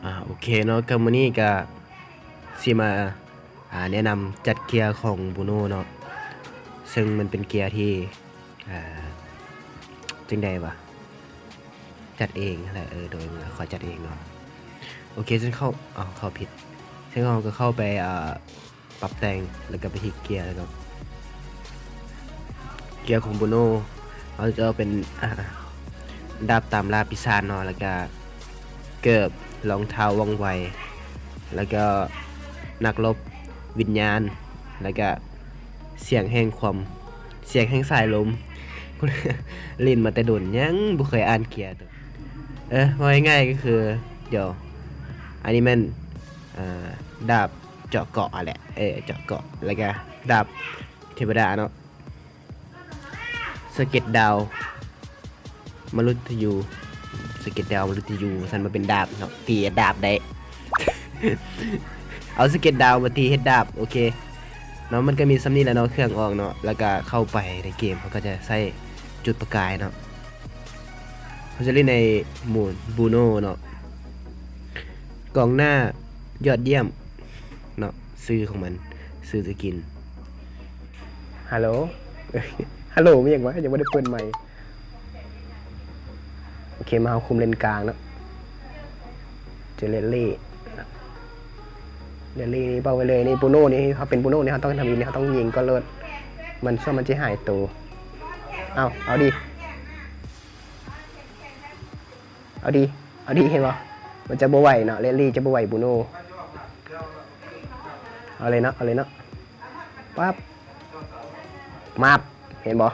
ອ່າ ໂອເຄເນາະ ກໍມື້ນີ້ກໍຊິມາ ອ່າ ແນະນຳຈັດເກຍຂອງບູໂນເນາະ ເຊິ່ງມັນເປັນເກຍທີ່ ອ່າ ຈັ່ງໃດວະ ຈັດເອງຫັ້ນແຫຼະ ເອີ ໂດຍຂ້ອຍຈັດເອງເນາະ. ໂອເຄ ເຊິ່ງເຂົ້າ ເອົ້າ ເຂົ້າຜິດ ເຊິ່ງເຮົາກໍເຂົ້າໄປ ອ່າ ປັບແຕ່ງ ແລ້ວກໍໄປທີ່ເກຍເນາະ ເກຍຂອງບູໂນ ເຮົາຈະເອົາເປັນ ອ່າ ດາບຕາມລ່າປີສາດເນາະ ແລ້ວກໍເກີບ ລອງເທົ້າວ່ອງໄວ ແລ້ວກໍນັກລົບວິນຍານ ແລ້ວກໍສຽງແຫ່ງຄວາມ ສຽງແຫ່ງສາຍລົມ ຫຼິ້ນມາແຕ່ດົນ ຍັງບໍ່ເຄີຍອ່ານເກຍ. ເອີ ເວົ້າງ່າຍໆກໍຄື ດຽວ ອັນນີ້ແມ່ນ ອ່າ ດາບ ເຈາະເກາະຫັ້ນແຫຼະ ເອີ ເຈາະເກາະ ແລ້ວກະດາບເທວະດາເນາະ ສະເກັດດາວມະລຸດຕະຢູ ສະເກັດດາວມະລຸດຕະຢູ ຊັ້ນມາເປັນດາບເນາະ ຕີດາບໄດ້ ເອົາສະເກັດດາວມາຕີເຮັດດາບ ໂອເຄເນາະ. ມັນກະມີສ່ຳນີ້ແຫຼະເນາະ ເຄື່ອງອອກເນາະ ແລ້ວກະເຂົ້າໄປໃນເກມ ເຮົາກະຈະໃຊ້ຈຸດປະກາຍເນາະ. ເຮົາຈະຫຼິ້ນໃນໂໝດບູໂນເນາະ ກອງໜ້າຍອດຢ້ຽມເນາະ ຊື່ຂອງມັນ ຊື່ສະກິນ. ຮາໂຫຼ ຮາໂຫຼ ມີຫຍັງວະ ຍັງບໍ່ໄດ້ເປີດໄມ. ໂອເຄ ມາເຮົາຄຸມເລນກາງເນາະ ເຈີເລລລີ ເລລລີນີ້ເວົ້າໄວ້ເລີຍ ນີ້ບູໂນນີ້ ເຮົາເປັນບູໂນນີ້ ເຮົາຕ້ອງທຳອິດນີ້ ເຮົາຕ້ອງຍິງກ່ອນໂລດ ມັນສ່ວນມັນຊິຫາຍໂຕ. ເອົາ ເອົາດີ ເອົາດີ ເອົາດີ ເຫັນບໍ່ ມັນຈະບໍ່ໄຫວເນາະ ເລລລີຈະບໍ່ໄຫວບູໂນ. ເອົາເລີຍເນາະ ເອົາເລີຍເນາະ ປັບ ມັບ ເຫັນບໍ່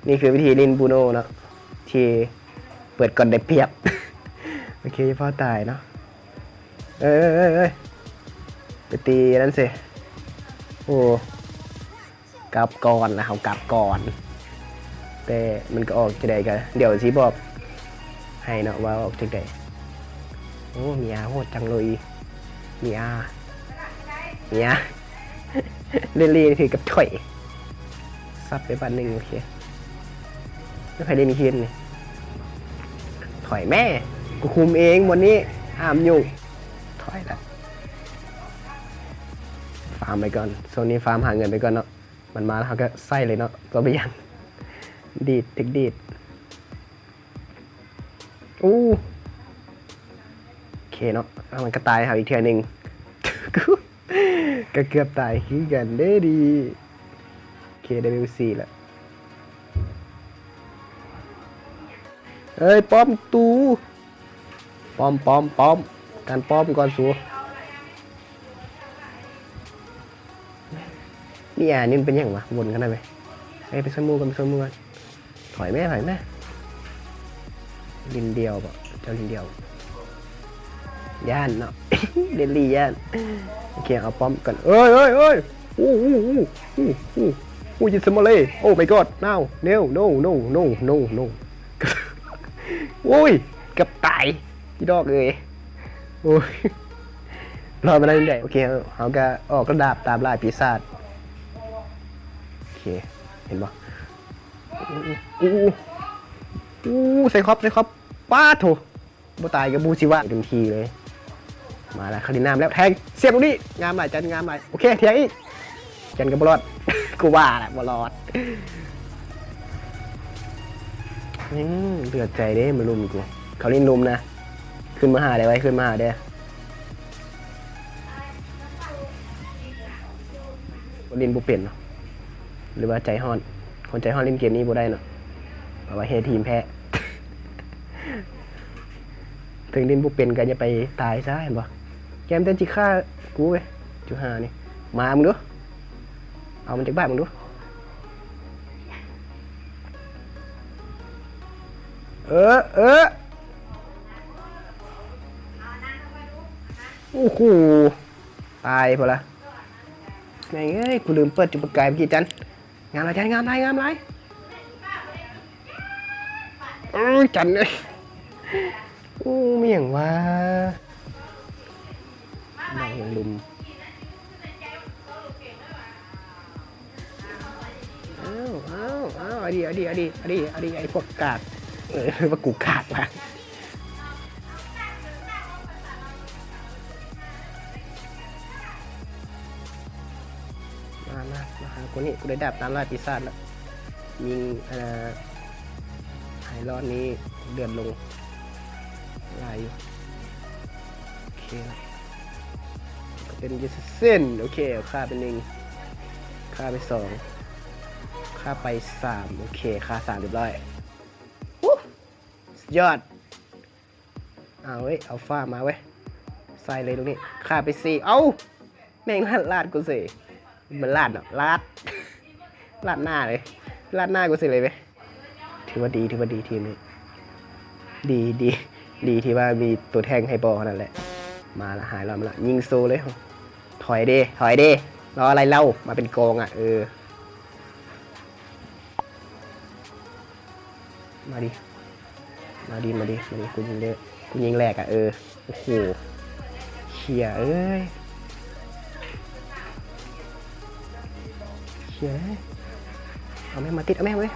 ນີ້ຄືວິທີຫຼິ້ນບູໂນເນາະ ທີ່ເປີດກ່ອນໄດ້ປຽບ. ໂອເຄ ຢ່າຟ້າວຕາຍເນາະ ເອີຍ ເອີຍ ເອີຍ ເອີຍ ໄປຕີອັນນັ້ນຊິ ໂອ້ ກັບກ່ອນນະ ເຮົາກັບກ່ອນ ແຕ່ມັນກໍອອກຈັ່ງໃດກໍ ດຽວຊິບອກໃຫ້ເນາະວ່າອອກຈັ່ງໃດ. ໂອ້ ມີອາໂຫດຈັງເລີຍ ມີອາ ມີອາ ເລນລີຖືກັບຖອຍ ສັບໄປບາດໜຶ່ງ ໂອເຄ ແລ້ວໃຜເລນຄືນນີ້ ຖອຍແມ່ ກູຄຸມເອງບ່ອນນີ້ ຫ້າມຫຍຸ້ງ ຖອຍລະ ຟາມໄປກ່ອນ ຊ່ວງນີ້ຟາມຫາເງິນໄປກ່ອນເນາະ ມັນມາແລ້ວເຮົາກໍໃສ່ເລີຍເນາະ ບໍ່ເປັນຫຍັງ ດີດ ຖືກດີດ ໂອ້ ໂອເຄເນາະ ແລ້ວມັນກໍຕາຍເຮົາອີກເທື່ອໜຶ່ງ ກໍເກືອບຕາຍຄືກັນເດ້ດີ ໂອເຄ ໄດ້ເວວສີ່ແລ້ວ ເອີຍ ປ້ອມຕູ ປ້ອມ ປ້ອມ ປ້ອມ ກັນປ້ອມກ່ອນສູ ນີ້ອາ ນີ້ມັນເປັນຫຍັງວະ ວົນຂະໜາດໄປ ເອີຍ ໄປຊ່ວຍໝູ່ກ່ອນ ໄປຊ່ວຍໝູ່ກ່ອນ ຖອຍແມ່ ຖອຍແມ່ ຫຼິ້ນດຽວບໍ ເຈົ້າຫຼິ້ນດຽວ ຢ້ານເນາະ ເລນລີຢ້ານ ໂອເຄ ເອົາປ້ອມກ່ອນ ເອີຍ ເອີຍ ເອີຍ ໂອ້ ໂອ້ ໂອ້ ໂອ້ ໂອ້ Yes Male Oh my God No No No No No No No ໂອ້ຍ ເກືອບຕາຍ ອີດອກເອີຍ ໂອ້ຍ ລອດມາໄດ້ຈັ່ງໃດ ໂອເຄ ເຮົາກໍອອກລະດາບຕາມລ່າປີສາດ ໂອເຄ ເຫັນບໍ່ ໂອ້ ໂອ້ ໄຊຄອບ ໄຊຄອບ ປາດໂທ້ ບໍ່ຕາຍກໍບູຊິວະເຕັມທີ່ເລີຍ ມາລະ ຄາລິນນາມາແລ້ວ ແທງ ສຽບຕົງນີ້ ງາມຫຼາຍ ຈັນງາມຫຼາຍ ໂອເຄ ແທງອີກ ຈັນກໍບໍ່ລອດ ກູວ່າລະບໍ່ລອດ ອືມ ເຫຼືອໃຈເດ້ ມາລຸມກູ ເຂົາຫຼິ້ນລຸມນະ ຂຶ້ນມາຫາໄດ້ໄວ ຂຶ້ນມາຫາເດ້ ຫຼິ້ນບໍ່ເປັນເນາະ ຫຼືວ່າໃຈຮ້ອນ ຄົນໃຈຮ້ອນຫຼິ້ນເກມນີ້ບໍ່ໄດ້ເນາະ ເອົາໄວ້ໃຫ້ທີມແພ້ ເຖິງຫຼິ້ນບໍ່ເປັນກໍຢ່າໄປຕາຍຊະ ເຫັນບໍ່ ແກມແຕ່ຊິຂ້າກູເວີຍ ຈຸຫ້ານີ້ ມາມຶງດູ ເອົາມັນຈັກບາດມຶງດູ ເອີ ເອີ ໂອ້ໂຫ ຕາຍພຸ້ນລະ ແມ່ງເອີຍ ກູລືມເປີດຈຸປະກາຍເມື່ອກີ້ ຈັນ ງາມຫຼາຍ ຈັນ ງາມຫຼາຍ ງາມຫຼາຍ ເອີ ຈັນເອີຍ ໂອ້ ແມ່ນຫຍັງວະ ມາຫຍັງລຸມ ອ້າວ ອ້າວ ອ້າວ ເອົາດີ ເອົາດີ ເອົາດີ ເອົາດີ ເອົາດີ ໄອ້ພວກກາກ ເອີ ວ່າກູກາກວະ. ກວ່ານີ້ ກູໄດ້ດາບຕາມລ່າປີສາດລະ ຍິງ ເອີ ໄຮລອນນີ້ເລືອດລົງຫຼາຍຢູ່. ໂອເຄລະ ກໍເປັນ Assassin. ໂອເຄ ຂ້າໄປໜຶ່ງ ຂ້າໄປສອງ ຂ້າໄປສາມ. ໂອເຄ ຂ້າສາມ ຮຽບຮ້ອຍ. ໂອ້ ສຸດຍອດ. ເອົາເວີຍ Alpha ມາເວີຍ ໃສ່ເລີຍລູກນີ້ ຂ້າໄປສີ່. ເອົ້າ ແມ່ງລາດ ລາດກູເສຍ. ມັນລາດເນາະ ລາດ ລາດໜ້າເລີຍ ລາດໜ້າກູເສຍເລີຍເວີຍ. ຖືວ່າດີ ຖືວ່າດີທີມນີ້ ດີ ດີ ດີທີ່ວ່າມີຕົວແທ້ງໃຫ້ບໍ່ເທົ່ານັ້ນແຫຼະ. ມາລະ ຫາຍລອດມາລະ ຍິງໂຊເລີຍ. ຖອຍເດ ຖອຍເດ ລໍອະໄລເລົ່າ ມາເປັນກອງອະ. ເອີ ມາດິ ມາດິ ມາດິ ມາດິ ກູຍິງເດີ ກູຍິງແຫຼກອະ. ເອີ ໂອ້ໂຫ ເຄຍເອີຍ ເຄຍເອີຍ. ເອົາແມ່ ມາຕິດ ເອົາແມ່ ເອົາແມ່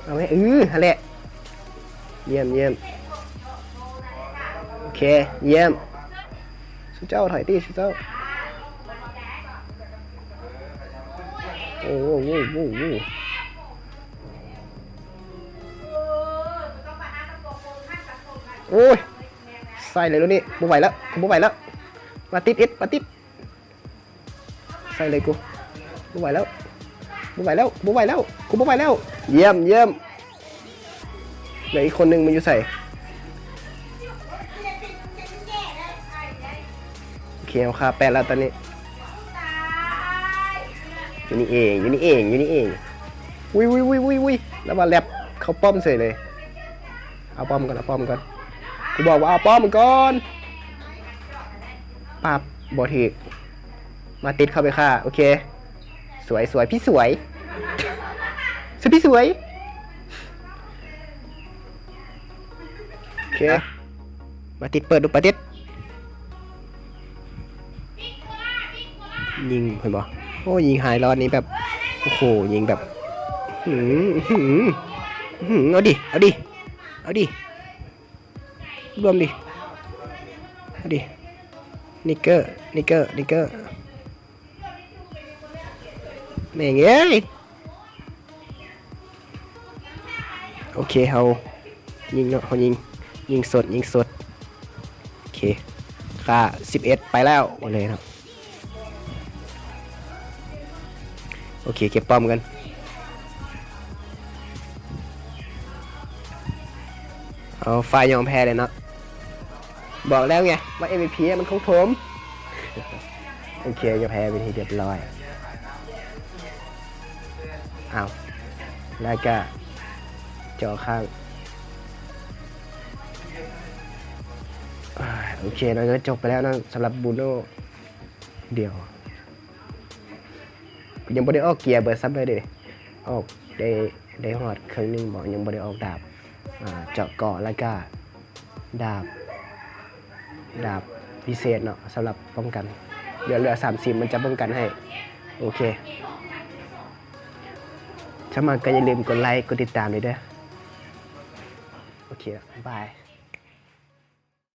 ເອົາແມ່ ເອີ ຫັ້ນແຫຼະ. ຢ້ຽມ ຢ້ຽມ ໂອເຄ ຢ້ຽມ. ຊຸເຈົ້າ ຖອຍຕິ ຊຸເຈົ້າ. ໂອ້ ໂອ້ ໂອ້ ໂອ້ ໂອ້ ໂອ້ຍ ໃສ່ເລີຍລູກນີ້ ບໍ່ໄຫວແລ້ວ ກູບໍ່ໄຫວແລ້ວ. ມາຕິດ ເອັດ ມາຕິດ ໃສ່ເລີຍກູ ບໍ່ໄຫວແລ້ວ ບໍ່ໄຫວແລ້ວ ບໍ່ໄຫວແລ້ວ ກູບໍ່ໄຫວແລ້ວ. ຢ້ຽມ ຢ້ຽມ. ເຫຼືອອີກຄົນໜຶ່ງ ມັນຢູ່ໃສ? ໂອເຄ ເຮົາຂ້າແປດແລ້ວຕອນນີ້. ຢູ່ນີ້ເອງ ຢູ່ນີ້ເອງ ຢູ່ນີ້ເອງ. ອຸ້ຍ ອຸ້ຍ ອຸ້ຍ ອຸ້ຍ ອຸ້ຍ ລະວ່າແລັບເຂົ້າປ້ອມເສຍເລີຍ. ເອົາປ້ອມກ່ອນ ເອົາປ້ອມກ່ອນ ກູບອກວ່າເອົາປ້ອມກ່ອນ. ປັບ ບໍ່ຖືກ ມາຕິດເຂົ້າໄປຂ້າ. ໂອເຄ ສວຍ ສວຍ ພີ່ສວຍ ສວຍ ພີ່ສວຍ. ໂອເຄ ມາຕິດ ເປີດດູ ມາຕິດ. ຍິງ ເຫັນບໍ່? ໂອ້ ຍິງໄຮລອດນີ້ແບບ ໂອ້ໂຫ ຍິງແບບ ຫື ຫື ຫື ເອົາດິ ເອົາດິ ເອົາດິ ລວມດິ ເອົາດິ ນິກເກີ ນິກເກີ ນິກເກີ. ແມ່ງເອີຍ ໂອເຄ ເຮົາຍິງເນາະ ເຮົາຍິງ ຍິງສົດ ຍິງສົດ. ໂອເຄ ຂ້າສິບເອັດ ໄປແລ້ວ ໄປເລີຍເນາະ. ໂອເຄ ເກັບປ້ອມກັນ. ເອົາ ຝ່າຍຍອມແພ້ເລີຍເນາະ. ບອກແລ້ວໄງວ່າ ເອັມວີພີ ມັນຂອງຜົມ. ໂອເຄ ກໍແພ້ເປັນທີ່ຮຽບຮ້ອຍ. ອ້າວ ແລ້ວກໍຈໍຄ້າງ. ໂອເຄ ນັ້ນກໍຈົບໄປແລ້ວເນາະ ສຳລັບບູໂນ. ດຽວ ຍັງບໍ່ໄດ້ອອກເກຍເບີດຊ້ຳເລີຍເດ້. ອອກໄດ້ ໄດ້ຮອດເຄິ່ງໜຶ່ງບໍ ຍັງບໍ່ໄດ້ອອກດາບ. ອ່າ ເຈາະເກາະ ແລ້ວກະດາບ ດາບພິເສດເນາະ ສຳລັບປ້ອງກັນ. ເຫຼືອ ເຫຼືອສາມສິບ ມັນຈະປ້ອງກັນໃຫ້. ໂອເຄ ຖ້າມັກກໍຢ່າລືມກົດໄລ ກົດຕິດຕາມເດີ. ໂອເຄ ບາຍ.